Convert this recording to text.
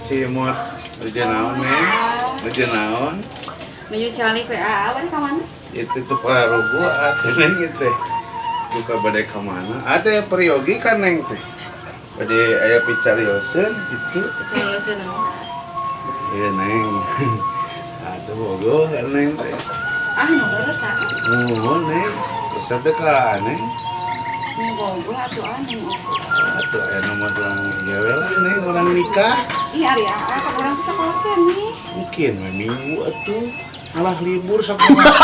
Cimot. Nuju naon, Neng? Nuju naon? Nuju calik we, ah, bade ka mana? Itu tuh pararugu atuh, Neng, itu. Buka bade ka mana? Ada peryogi kan, Neng, teh. Bade aya picarioseun gitu. Carioseun naon? Iya, Neng. Aduh, bogoh kan Neng teh. Ah, nu leres, ah. Nuhun, Neng. Terus teh ka Neng. Nu bogoh atuh, ah, Neng. Atuh aya nomor urang ieu we lah, Neng, urang nikah. Ih, ari aa kan urang teh sakola keneh. Mungkin we minggu atuh. Malah libur sekolah.